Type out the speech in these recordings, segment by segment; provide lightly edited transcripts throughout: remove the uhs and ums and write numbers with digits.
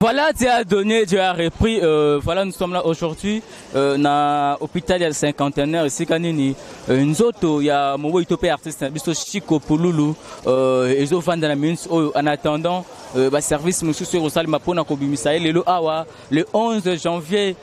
Voilà, tu as donné, tu as repris. Voilà, nous sommes là aujourd'hui na hôpital ya cinquantenaire esika nini nzoto ya mowei to mpe artiste na biso Chico Pululu ezovanda na minute oyo en attendant baservice mosusu ekosalema mpona kobimisa ye lelo awa le 11 janvier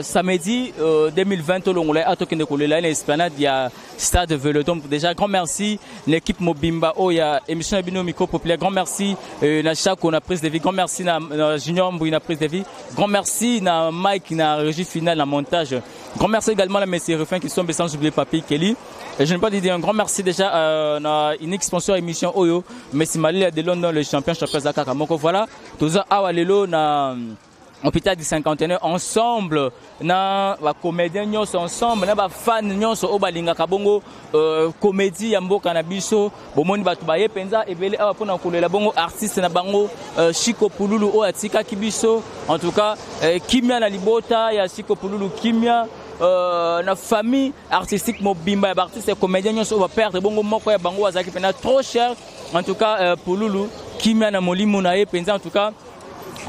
samedi 2020. Tolongola ye atokende kolela ye na esplanade ya stade Vélodrome. Déjà, grand merci l'équipe mobimba oyo ya émission ya bino Micro Populaire. Grand merci na Chako na prise de vue, grand merci na Junior Mbui na prise de vue, grand merci na Mike na régie finale, na montage, grand merci également à Messie Ruffin qui sont, sans oublier Papi Kelly. Et je ne peux pas dire un grand merci déjà na unique sponsor émission oyo, Messi Malila de London, le champion champion Zakaka moko. Voilà, toza awa lelo na hôpital du cinquantenaire ensemble na bacomédien nyonso, ensemble na bafan nyonso oyo balingaka bongo comédie ya mboka na biso. Bomoni bato baye mpenza ebele awa mpona kolela bongo artiste na bango Chico Pululu oyo atikaki biso. En tout cas, kimia na libota ya Chico Pululu, kimia na famille artistique mobimba ya baartiste ya comédien nyonso oyo baperdre bongo moko ya bango azalaki mpenza trop cher. En tout cas, Pululu, kimia na molimo na ye mpenza. En tout cas,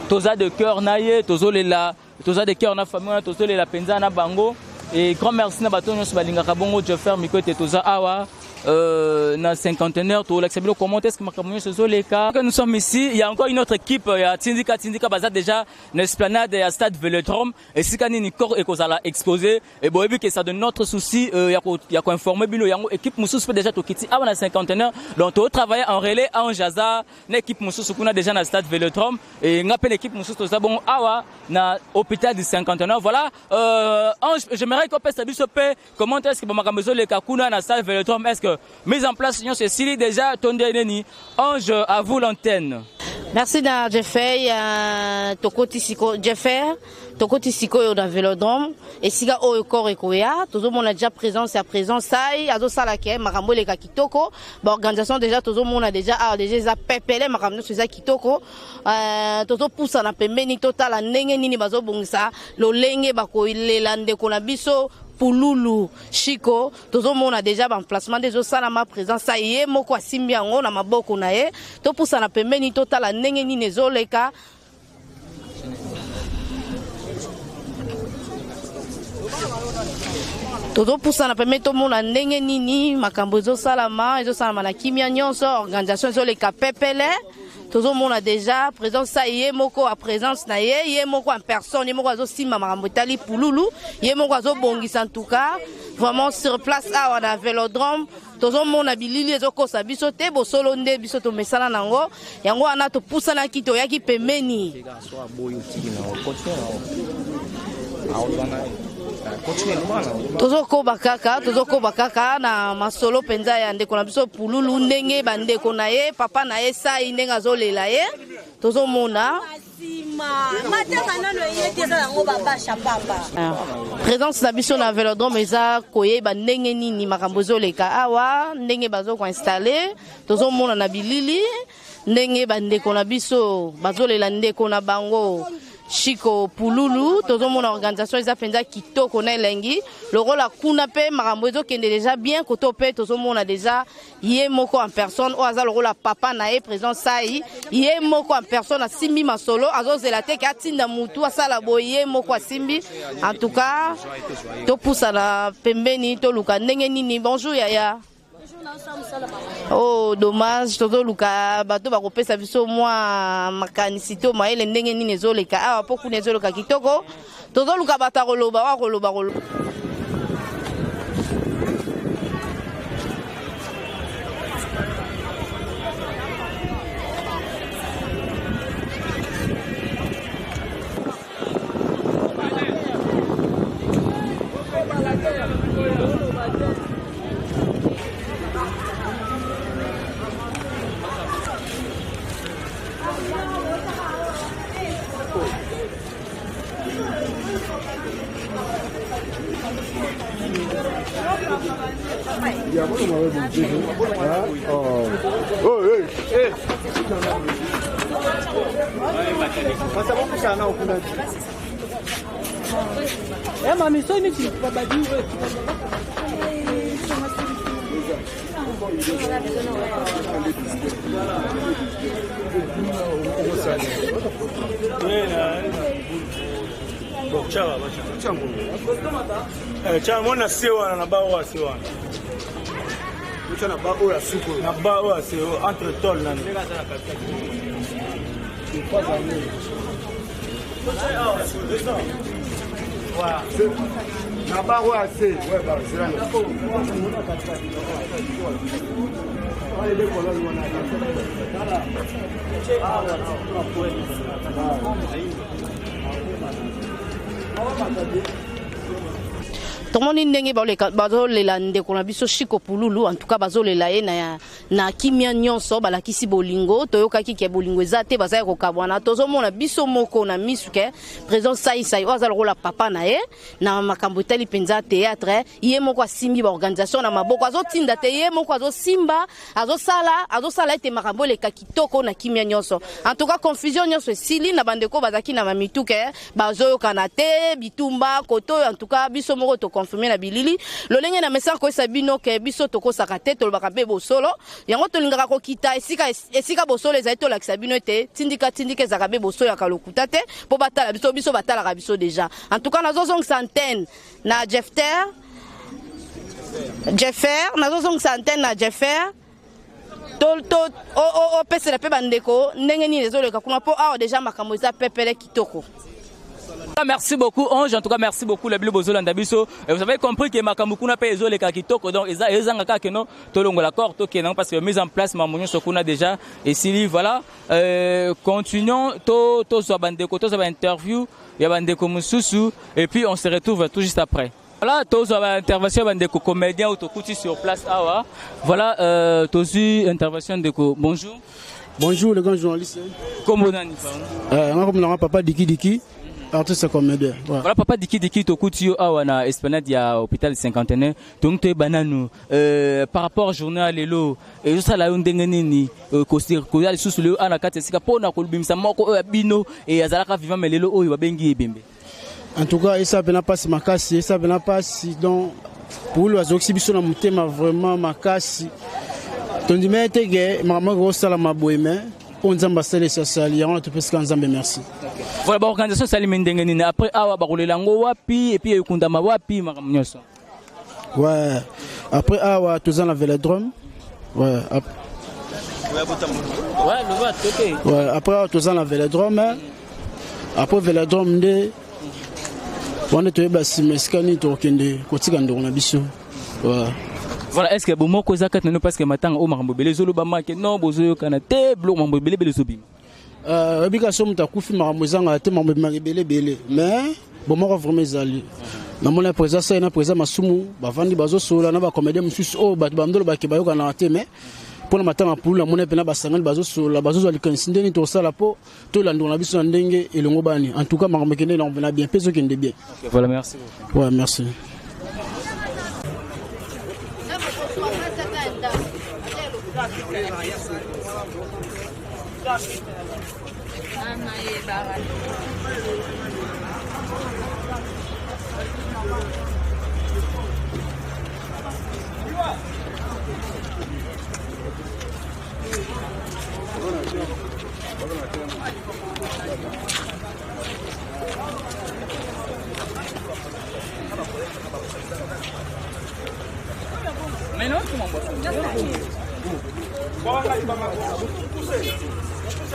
toza de cœur na ye, tozolela, toza de cœur na famille wana, tozolela mpenza na bango. Et grand merci na bato nyonso balingaka bongo Jeffer Miko ete toza awa na cinquantenaire, tolakisa bino comment est-ce que makambo nyonso ezoleka. Nous sommes ici, il y a encore une autre équipe ya Tindika Tindika, baza déjà na esplanade ya stade Vélodrome esika nini corps ekozala exposé. Et boyebi que ça de notre souci ya koinformer bino yango. Équipe mosusu mpe déjà tokiti awa na cinquantenaire, donc totravailler en relais. Ange aza na équipe mosusu kuna déjà na stade Vélodrome et nga mpe na équipe mosusu toza bongo awa na hôpital du cinquantenaire. Voilà, Ange, j'aimerais kopesa biso mpe comment est-ce que bamakambo ezoleka kuna na stade Vélodrome. Est-ce que mise en place nyonso esili déjà to nde nini? Ange, à vous l'antenne. Merci na Jeffrey. Tokoti siko Jeffer, tokoti sikoyo na Vélodrome esika oyo corps ekoya. Tozomona déjà présence ya présence sai azosala ke makambo eleka kitoko. Baorganisation déjà tozomona déjà awa, déjà eza pepele, makambo nyonso eza kitoko. Tozopusana pembeni, totala ndenge nini bazobongisa lolenge bakolela ndeko na biso Pululu Chiko. Tozomona déjà baemplacement nde ezosalama, présence ye moko asimbi yango na maboko na ye. Topusana pembeni, totala ndenge nini ezoleka. Tozopusana pembeni, tomona ndenge nini makambo ezosalama. Ezosalama na kimia nyonso, organisation ezoleka pepele. Tozomona déjà présence sa ye moko, a présence na ye, ye moko en personne, ye moko azosimba makambo etali Pululu, ye moko azobongisa. En tout cas, vraiment sur place awa na Vélodrome, tozomona bilili ezokosa biso te, bosolo nde biso tomesana nango. Yango wana topusanaki, toyaki pembeni. Tozokoba kaka, tozokoba kaka na masolo mpenza ya ndeko na biso Pululu, ndenge bandeko na ye, papa na ye Sai, ndenge azolela ye, tozomona. Matanga nano eye te, eza yango babasha pamba. Présence na biso na Vélodrome eza koyeba ndenge nini makambo ezoleka awa, ndenge bazokoinstaller. Tozomona na bilili ndenge bandeko na biso bazolela ndeko na bango Chiko Pululu. Tozomona organisation eza mpenza kitoko na elengi. Lokola kuna mpe makambo ezokende déjà bien, koto mpe tozomona déjà ye moko en personne oyo aza lokola papa na ye, président Sai, ye moko en personne asimbi masolo. Azozela te ke atinda mutu asala boye, ye moko asimbi. En tout cas, topusana pembeni, toluka ndenge nini. Bonjour yaya. Oh, dommage. Tozoluka bato bakopesa biso mwa makanisi to mayele ndenge nini ezoleka awa, mpo kuna ezoleka kitoko. Tozoluka bato ya koloba wa koloba koloba. Mwana se wana na ba oyo ase wana na ba oyo asuko na ba oyo ase entre tol nani. Na ba oyo ase. Tomoni ndenge bazolela ndeko na biso Chiko Pululu. En tout cas, bazolela ye na kimia nyonso, balakisi bolingo. Toyokaki ke bolingo eza te, baza ya kokabwana. Tozomona biso moko na misu ke président Saisai oyo aza lokola papa na ye na makambo etali mpenza théâtre. Ye moko asimbi baorganisation na maboko, azotinda te, ye moko azosimba, azosala, azosala ete makambo eleka kitoko na kimia nyonso. En tout cas, confusion nyonso esili na bandeko bazalaki na bamituke, bazoyokana te, bitumba koto oyo. En tout cas, biso moko toconfirme na bilili lolenge na message koyesa bino ke biso tokosaka te, tolobaka mpe bosolo. Yango tolingaka kokita esika esika bosolo ezali, tolakisa bino ete tindika tindika ezalaka mpe bosolo yaka lokuta te, mpo batala biso, biso batalaka biso déjà. En tout cas, nazozongisa antenne na Jefter. Jeffer, nazozongisa antenne na Jeffer. To opesela mpe bandeko ndenge nini ezoleka kuna, mpo awa déjà makambo eza pepele kitoko. Merci beaucoup Ange, en tout cas merci beaucoup la bilo bozolanda biso. Et vous avez compris que makambo kuna pe ezoleka kitoko, donc eza ezanga kaka no tolongola corps tokende, parce que mise en place makambo nyonso kuna déjà esili. Voilà, continuons to tozwa bandeko, tozwa ba interview ya bandeko mosusu et puis on se retrouve tout juste après. Voilà, tozwa ba intervention ya bandeko comédien oyo tokuti sur place awa. Voilà, tozwi intervention ndeko. Bonjour. Bonjour le grand journaliste. Kombo nani, pardon? Nga kombo nanga Papa Diki Diki, artiste comédien. Ouais. Voilà, Papa Diki Diki, tokuti yo awa na esplanade ya hôpital Cinquantenaire. Donc toyeba nanu par rapport journée ya lelo, ezosala yo ndenge nini koya lisusu lelo awa na kati ya esika mpona kolobimisa moko oyo ya bino e azalaka vivant, mais lelo oyo babengi ebembe? En tout cas, esa pena pasi makasi, esa pena pasi. Donc Pulu azokisi biso na motema vraiment makasi. Tondima ete ke makambo ekosalama boye, mais oyo Nzambe asalisi, asali yango, na topesika Nzambe merci. Voilà, baorganisation esalemi ndenge nini? Après awa bakolela yango wapi et puis ekundama wapi, makambo nyonso? Ouais, après awa toza na vélodrome. Ouais, Ouais, loba toke. Ouais, après awa toza na vélodrome. Après vélodrome nde wana toyeba nsima esika nini tokokende kotika ndeko na biso. Ouais. Voilà, est ce que bomoko eza kati na bino? Parce que matanga oyo, makambo ebele ezolobama ke non, bozoyokana te, biloko makambo ebele ebele ezobima. Oyebi kaka so moto akufi, makambo ezangaka te, makambo ebimaka ebele ebele, mais bomoko vraiment ezali. Namoni ya président Sai na président Masumu bavandi, bazosola na bacomédien mosusu oyo bato bandolo bake bayokanaka te, mais mpona matanga Pulu, namoni mpena basangani, bazosola, bazozwa likanisi ndenge tokosala mpo tolandela na biso na ndenge elongo bani. En tout cas, makambo ekende na mpena bien mpe ezokende bien. Ok, voilà, merci beaucoup. Ouais, merci.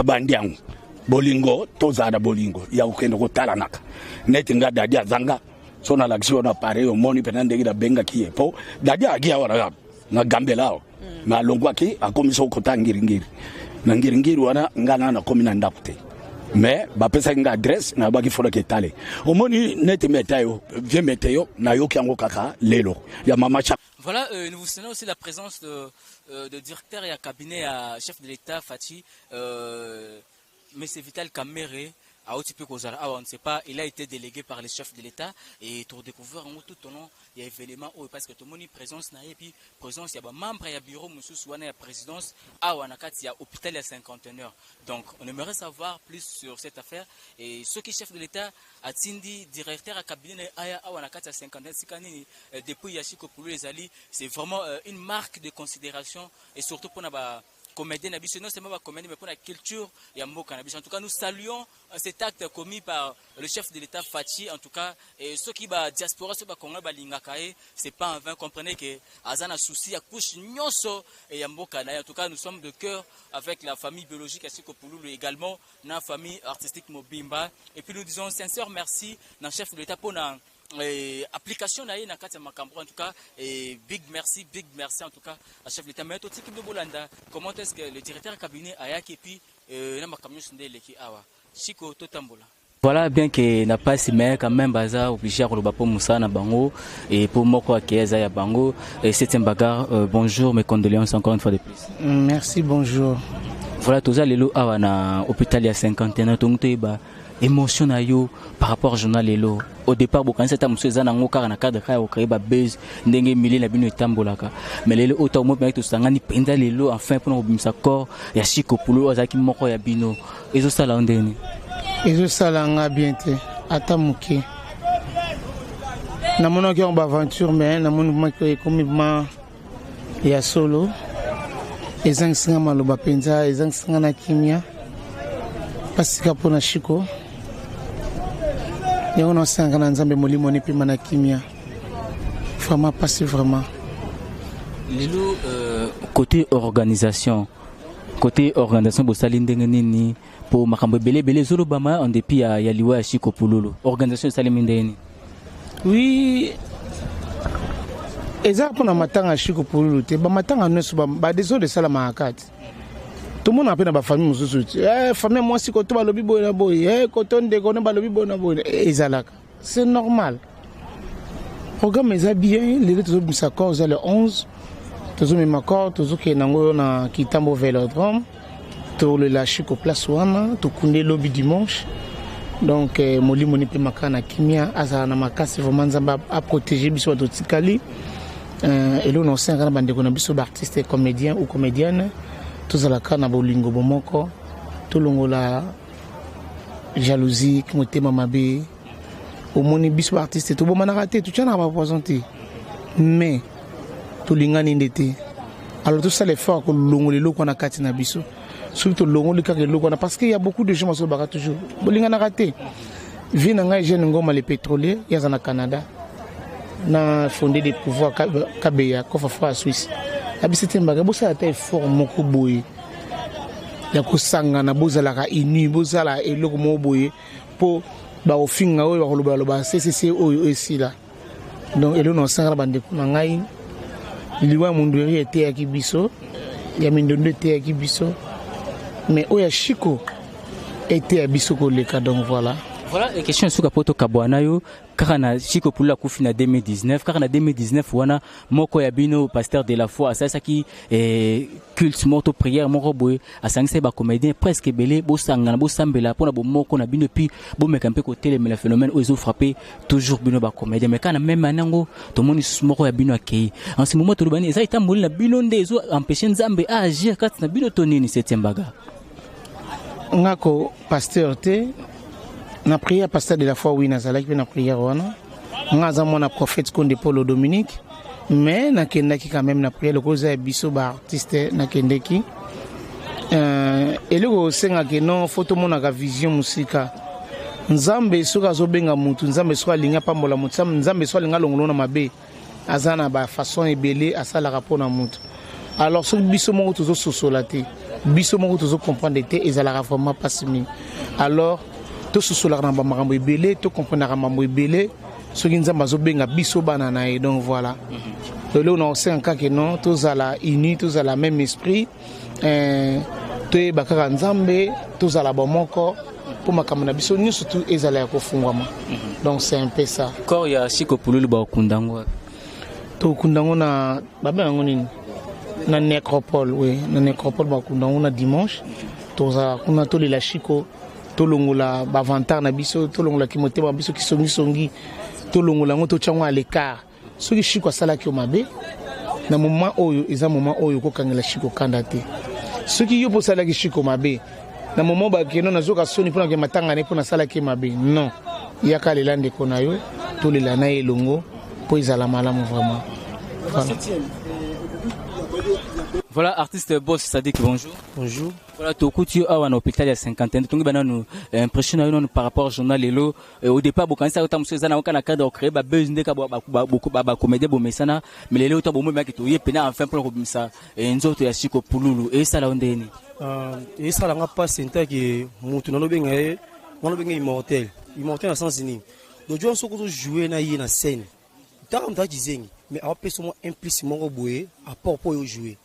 Bandi yango bolingo, tozala na bolingo ya kokende kotalanaka neti nga Dadi azanga so nalakisi yo na appareil, omoni mpena ndenge nabengaki ye, mpo Dadi ayaki awa na Gambela awa, me alongwaki, akomi so kota Ngiringiri. Na Ngiringiri wana, nga na nakomi na ndako te, mais bapesaki nga adresse, nayabaki folaki etale. Omoni neti meta yo vie mete yo, nayoki yango kaka lelo ya mama Chaka. Voilà, nous vous tenons aussi la présence de directeur et à cabinet à chef de l'État Fatshi, M. Vital Kamerhe. Auti mpe kozala awa, on ne sait pas, il a été délégué par le chef de l'État et todécouvrir yango tout au long ya événement oyo, parce que tomoni présence na ye, puis présence ya bamembre ya bureau mosusu wana ya présidence awa na kati ya hôpital ya Cinquantenaire. Donc on aimerait savoir plus sur cette affaire et soki chef de l'État atindi directeur ya cabinet na ye aya awa na kati ya Cinquantenaire, sika nini depuis ya Chiko Pulu ezali, c'est vraiment une marque de considération et surtout mpona ba comédien na biso, non seulement ba comédien, mais pour la culture ya mboka na biso. En tout cas, nous saluons cet acte commis par le chef de l'État Fatshi. En tout cas, et ceux qui ba diaspora, ceux ba Congolais balingaka ye, c'est pas en vain. Comprenez que aza na souci ya couche nyonso et ya mboka na ye. En tout cas, nous sommes de cœur avec la famille biologique ya Chiko Pululu, également na famille artistique mobimba, et puis nous disons sincère merci na chef de l'État pour na application na ye na kati ya makambo. En tout cas, et big merci, big merci en tout cas à chef de l'État. Mais totiki bino bolanda comment est-ce que le directeur cabinet ayaki et puis na makambo nyonso nde eleki awa. Chiko, totambola. Voilà, bien que na pasi, mais quand même baza obligé ya koloba mpo mosala na bango et po moko akeye eza ya bango. Et septième bagarre, bonjour, mes condoléances encore une fois de plus. Merci, bonjour. Voilà, toza lelo awa na hôpital ya Cinquantenaire. Tongo toyeba émotion na yo par rapport journal lelo. Au départ bokanisi ata mosusu eza nango kaka na cadre kaka ya kocréer babuzz, ndenge milie na bino etambolaka, mais lelo oyo ntango mopengaki tosangani mpenza lelo enfin mpona kobimisa corps ya Chiko Pulu oyo azalaki moko ya bino, ezosala yo ndeni? Ezosala nga bien te ata moke. Namonaki yango baaventure, mais namoni maki ekomi ma ya solo. Ezangisinga maloba mpenza, ezangisinga na kimia pasika mpona Chiko. Yango nasengaka na Nzambe, molimo ne pema na kimia. Vraiment pasi, vraiment. Lelo côté organisation bosali ndenge nini? Mpo makambo ebele ebele ezolobama en dépit ya liwa ya Chiko Pululu, organisation esalemi ndenge nini? Oui, eza mpona matanga ya Chiko Pululu te. Bamatanga nyonso badésordre esalamaka kati. Tomonaka mpe na bafamille mosusu te, famille mwasi koto balobi boye na boye, koto ndeko ne balobi boye na boye. Ezalaka, c'est normal. Programme eza bien. Lelo tozobimisa corps, eza le 11. Tozomema corps, tozokende yango na Kitambo Vélodrome, tolela Chiko place wana, tokunde lobi dimanche. Donc molimo ni mpe makala na kimia, azala na makasi. Vraiment, Nzambe aprotege biso bato tikali. Eloko na osengaka na bandeko na biso baartiste comédien ou comédienne, tozalaka na bolingo bomoko, tolongola jalousie, motema mabe. Omoni, biso baartiste tobomanaka te, totianaka bapoison te, mais tolingani nde te. Alors tosala effort ya kolongola eloko wana kati na biso. Soki tolongoli kaka eloko wana, parce que y a beaucoup de gens bazolobaka toujours bolinganaka te. Vie na ngai, Jeune Ngoma le pétrolier, ye aza na Canada, na fondé de pouvoir Kabeya Kofafa ya Suisse, abisi te mbaka bosala ata effort moko boye ya kosangana, bozalaka uni, bozala eloko moko boye, mpo bakofinga oyo bakolobaloba ccc oyo esila. Donc eloko na osangana, bandeko na ngai, liwa ya Mundweri eteyaki biso, ya Mindondo eteyaki biso, mais oyo ya Chiko eteya biso koleka. Donc voilà. Voilà, question suka po tokabwana yo. Kaka na Chiko Pululu akufi na 2019, kaka na 2019 wana moko ya bino, pasteur de la foi, asalisaki culte moko to prière moko boye, asangisaki bacomédien presque ebele, bosangana, bosambela mpona bomoko na bino, et puis bomeka mpe kotelemela phénomène oyo ezofrappe toujours bino bacomédien. Mais kaka na même année yango tomoni susu moko ya bino akei. En ce moment toloba nini? Eza etamboli na bino nde ezo empêche Nzambe aagir kati na bino to nini, septième bagarre? Nga ko pasteur te. Na prière pasteur de la foi, oui, nazalaki mpe na prière wana. Nga aza mwana prophète Konde Polo Dominique, mais nakendaki quand même na prière lokola eza ya biso baartiste. Nakendeki. Eloko osengaki non, faut tomonaka vision mosika. Nzambe soki azobenga mutu, Nzambe soki alingi apambola mutu, Nzambe soki alingi alongolo na mabe, aza na bafaçon ebele asalaka mpona mutu. Alors soki biso moko tozososola te, biso moko tozocomprendre te, ezalaka vraiment mpasi mingi. Alors tososolaka na bamakambo ebele, tocomprendaka makambo ebele soki Nzambe azobenga biso bana na ye. Donc voilà, eloko na kosenga kaka non, tozala uni, tozala même esprit, toyeba kaka Nzambe, tozala bomoko mpo makambo na biso nyonso tu ezala ya kofungwama. Donc c'est un peu ça. Corps ya Chiko Pululu bakokunda yango wapi? Tokunda yango na, babenga yango nini, na nécropole. Oui, na nécropole bakunda yango na dimanche. Tozala kuna, tolela Chiko. Tolongola bavantard na biso, tolongola kimotema biso, kisongisongi, tolongola yango, totya yango à l'écart. Soki Shiko asalaki yo mabe na moment oyo, eza moment oyo okokangela Shiko kanda te. Soki yo mpo osalaki Shiko mabe na moment bakeno, nazoka soni mpona ke matanga ne mpo nasalaki ye mabe. Non, yaka lela ndeko na yo, tolela na ye elongo mpo ezala malamu vraiment. Voilà. Voilà, artiste Boss Sadik, bonjour. Bonjour. Voilà, tokuti yo awa na hôpital ya Cinquantenaire. Tongi bananu impression na yo nanu par rapport au journal lelo. Au départ bokanisa ota mosusu eza na oka na cadre ya créer ba buzz ndeka ba comédien bomesana, mais lelo ota bomoi maki toye pena enfin mpona kobimisa nzoto ya Shiko Pululu. Esala yo ndeni? Esalanga mpasi ntaki mutu nalobenga ye, nga lobenga immortel. Immortel na sens nini? Donc jo soki ozojoue na ye na scène, ntaka moto aki zengi, mais awapesa mwa implice moko boye, apport mpo oyo ojoue.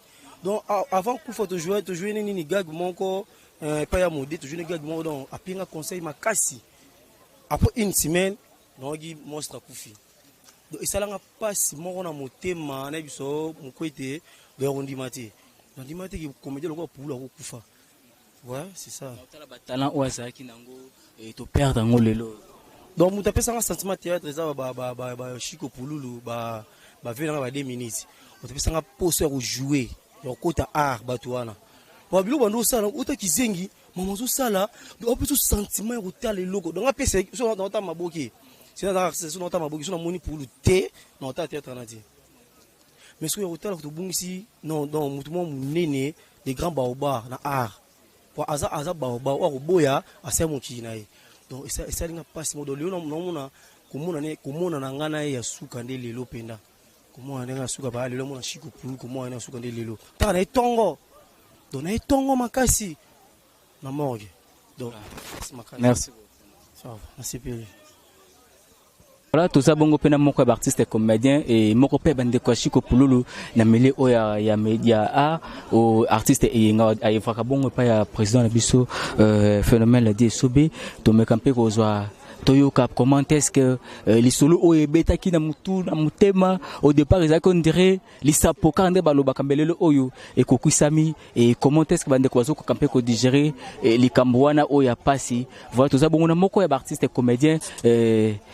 Donc avant kufa, tojoue nini, gag moko epai ya mode, tojoue gag moko. Donc apinga conseil makasi. Après une semaine, naoki monstre akufi. Donc esalanga mpasi moko na motema na biso moko ete donc kondima te, nandima te comédien lokola Pululu akokufa. Ouais, c'est ça. Otala batalent oyo azalaki nango, toperdre yango lelo. Donc moto apesanga sentiment théâtre eza Bashiko Pululu, bave nanga ba 2 minutes. Moto apesanga poso ya kojoue, ya kokota art, bato wana ba biloko bando osala ota kizengi mama ozosala, opesa sentiment ya kotala eloko. Donc apesa so naota maboke, so naota maboke, so namoni Pululu te, naota théâtre na te. Mais soki ya kotala, tobungisi non. Donc motu moko monene, de grand baobab na art, po aza baobab oyo akoboya asali mokili na ye. Donc esalinga mpasi mo. Donc lelo naomona komona ne komona na ngai na ye ya suka nde lelo mpenza, komona ndenge ya suka baya lelo, mona Shiko Pulu, komona ndenge ya suka nde lelo taka na ye ntongo. Donc na ye ntongo makasi na morgue. Donc makasi. Merci. Ça va, nasepeli. Voilà, toza bongo mpe na moko ya baartiste comédien e moko mpe bandeko ya Shiko Pululu na milieu oyo ya média art, o artiste Eyenga, ayevaka bongo epai ya président na biso Phénomène Ladi Esobe. Tomeka mpe kozwa, toyoka comment est-ce que lisolo oyo ebetaki na mutu na motema. Au départ ezalaki on dirait lisapo kaka nde balobaka, mbelelo oyo ekokwisami. Et comment est-ce que bandeko bazokoka mpe kodigérer likambo wana oyo ya pasi? Voilà, toza bongo na moko ya baartiste comédien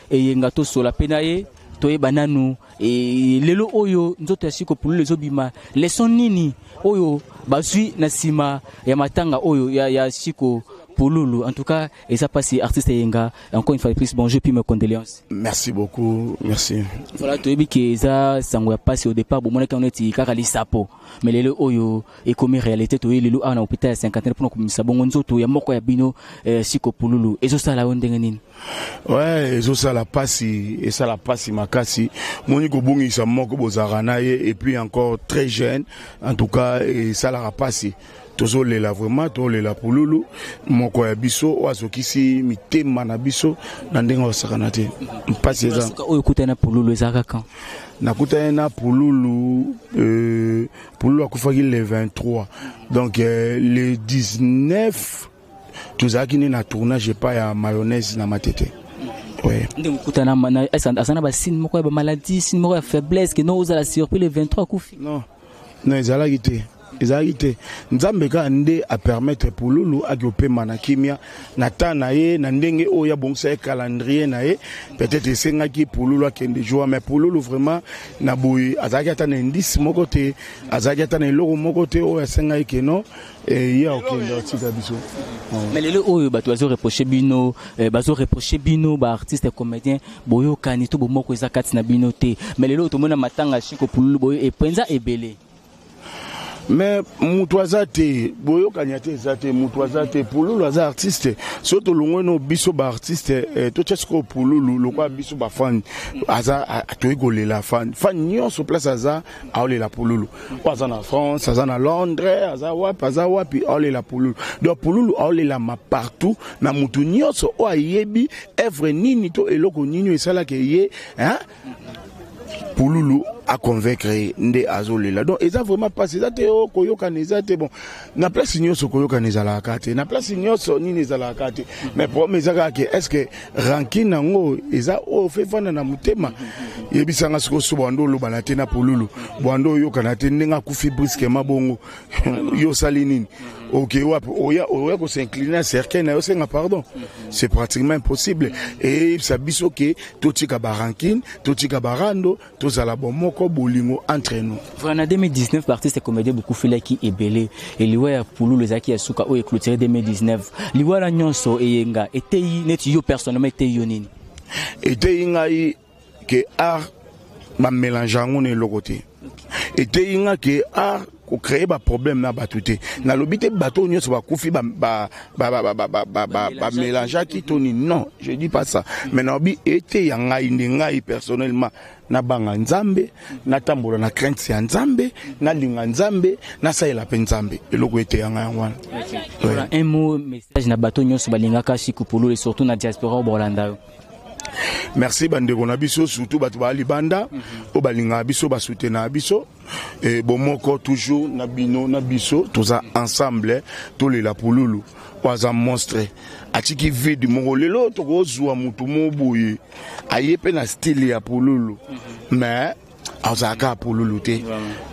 Eyenga. Tosola mpe na ye, toyeba nanu lelo oyo nzoto ya Shiko Pululu ezobima, leçon nini oyo bazwi na nsima ya matanga oyo ya Shiko Pululu. En tout cas eza pasi. Artiste Eyenga, encore une fois de plus, bonjour puis mes condoléances. Merci beaucoup, merci. Voilà, toyebi ke eza sango ya pasi. Au départ bomonaki yango neti kaka lisapo, mais lelo oyo ekomi réalité. Toyebi lelo awa na hôpital ya Cinquantenaire mpona kobimisa bongo nzoto ya moko ya bino Shiko Pululu. Ezosala yo ndenge nini? Ouais, ezosala pasi, esala pasi makasi. Moni kobungisa moko bozalaka na ye et puis encore très jeune, en tout cas esalaka pasi. Tozolela vraiment, tozolela Pululu moko ya biso oyo azokisi mitema na biso na ndenge osakana te. Mpasi eza. Suka oyo okutani na Pululu eza kaka? Nakutani na Pululu, Pululu akufaki le 23, donc le 19 tozalaki nde na tournage epai ya Mayonnaise na Matete, ouais. Ndenge okutana, aza na basigne moko ya bamaladie, signe moko ya faiblesse ke no ozala surpris le 23 akufi? Non, ezalaki te, ezalaki te. Nzambe kaka nde apermettre Pululu aki opema na kimia na temps na ye, na ndenge oyo abongisa ye calendrier na ye. Peut-être esengaki Pululu akende jour, mais Pululu vraiment na boye azalaki ata na indice moko te, azalaki ata na eloko moko te oyo asengaki keno ye akokende atika biso. Mais lelo oyo bato bazoreproche bino, bazoreproche bino baartiste comédien, boyokani to bomoko eza kati na bino te. Mais lelo oyo tomona matanga Shiko Pululu, boyo epenza ebele. Mais moto aza te, boyokani te eza te, moto aza te. Pululu aza artiste. So tolongwe no biso baartiste, totia sikoyo Pululu lokola biso bafani aza, toyi kolela. Fan nyonso place aza aolela Pululu. Oyo aza na France, aza na Londres, aza wapi, aza wapi, aolela Pululu. Donc Pululu aolelama partout na motu nyonso oyo ayebi œuvre nini to eloko nini oyo esalaka ye, hein? Pululu. Aconvaincre ye nde azolela. Donc eza vraiment mpasi, eza te o koyokana, eza te. Bon, na place nyonso koyokana ezalaka te, na place nyonso nini ezalaka te. Mais problème eza kaka ke est ce que rancune yango eza oyo fe fanda na motema? Yebisanga sikoyo, so bwando olobana te na Pululu, bwando oyokana te, ndenge akufi brusquement bongo, yo osali nini? Ok, wapi oya, oya kos'incliner na cercueil na yo, osenga pardon? C'est pratiquement impossible. Eyebisa biso ke totika barancune, totika barando, tozala bomoko, bolingo entre nous. Voilà, na 2019 baartiste comédien bokufelaki ebele. Eliwa ya Pululu ezalaki ya suka oyo eclôturé 2019. Liwa na nyonso eyenga eteyi neti yo personnellement, eteyi yo nini? Eteyi ngai ke art bamélange yango na eloko te. Eteyi nga ke art kocréer baproblème na bato te. Nalobi te bato oyo nyonso bakufi bamélangeaki to nini, non, je dis pas ça. Mais nalobi eteya ngai nde ngai personnellement nabanga Nzambe, natambola na crainte ya Nzambe, nalinga Nzambe, nasalela mpe Nzambe. Eloko eteya ngai yango wana. Voilà, un mot, message na bato nyonso balingaka Chico Pululu et surtout na diaspora oyo bolanda yo. Merci bandeko na biso, surtout bato baa libanda oyo balingaka biso, basoutenaka biso. E bomoko toujours na bino na biso, toza ensemble. Tolela Pululu oyo aza monstre, atiki vide moko. Lelo tokozwa motu mo boye aye mpe na style ya Pululu, mais azalaka Pululu te.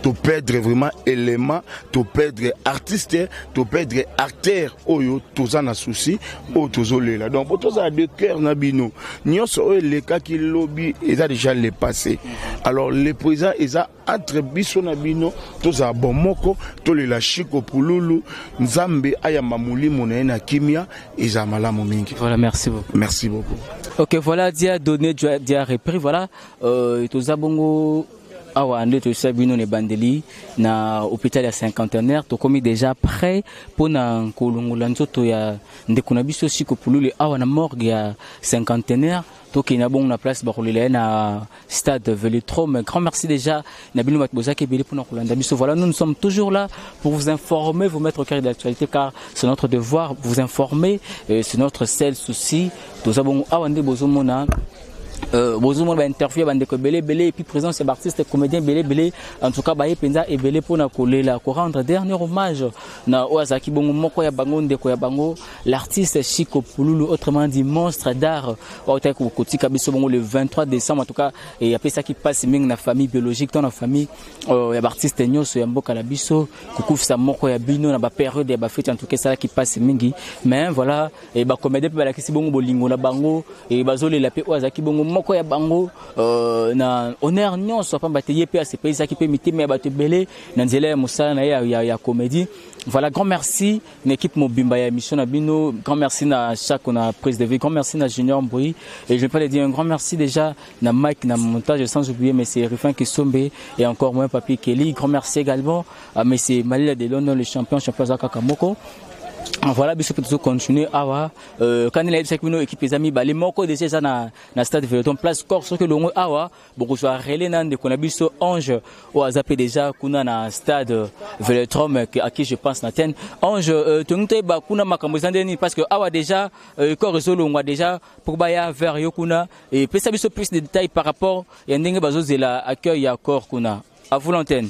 Toperdre vraiment élément, toperdre artiste, toperdre acteur oyo toza na souci, oyo tozolela. Donc po tozala de cœur na bino nyonso, oyo elekaki lobi eza déjà le passé. Alors le présent eza entre biso na bino. Tozala bon moko, tolela Chiko Pululu. Nzambe ayamba molimo na ye na kimia, ezala malamu mingi. Voilà, merci beaucoup. Merci beaucoup. Ok, voilà, dia donné, dia repris. Voilà, toza bongo awa nde toyebisa bino na ebandeli na hôpital ya Cinquantenaire. Tokomi déjà prêt mpona kolongola nzoto ya ndeko na biso Chiko Pululu awa na morgue ya Cinquantenaire. Tokende bongo na place bakolela ye na stade Vélodrome. Grand merci déjà na bino bato bozaki ebele mpona kolanda biso. Voilà, nous, nous sommes toujours là pour vous informer, vous mettre au cœur de l'actualité, car c'est notre devoir, vous informer, c'est notre seul souci. Toza bongo awa nde bozomona bainterview ya bandeko ebele ebele et puis présence ya baartiste comédien ebele ebele. En tout cas, baye mpenza ebele mpona kolela, korendre dernier hommage na oyo azalaki bongo moko ya bango, ndeko ya bango, l'artiste Chico Pululu, autrement dit monstre d'art, oyo autaki kotika biso bongo le 23 décembre. En tout cas, apesaki mpasi mingi na famille biologique to na famille ya baartiste nyonso ya mboka na biso. Kokufisa moko ya bino na bapériode ya bafeti, en tout cas esalaki mpasi mingi. Mais voilà, bacomédien mpe balakisi bongo bolingo na bango, bazolela mpe oyo azalaki bongo moko ya bango na honneur nyonso, pamba te ye mpe asepelisaki mpe mitema ya bato ebele na nzela ya mosala na ye ya comédie. Voilà, grand merci na équipe mobimba ya émission na bino. Grand merci na chaque na prise de vue, grand merci na Junior Mboui et je vais pas le dire, un grand merci déjà na Mike na montage, sans oublier monsieur Rufin Kisombe et encore moins Papi Kelly. Grand merci également à monsieur Malila de London, le champion, champion Zaka Kamoko. Voilà, biso mpe tozocontinue awa. Kandi nayebisaki bino, équipe eza mibale. Moko déjà eza na stade Vélodrome, place corps soki elongwe awa, bokozwa relais na ndeko na biso Ange oyo aza mpe déjà kuna na stade Vélodrome, à qui je pense na tene. Ange, tongi toyeba kuna makambo eza ndeni, parce que awa déjà corps ezolongwa déjà pour baya vers yo kuna. Epesa biso plus de détails par rapport ya ndenge bazozela accueil ya corps kuna. À vous l'antenne.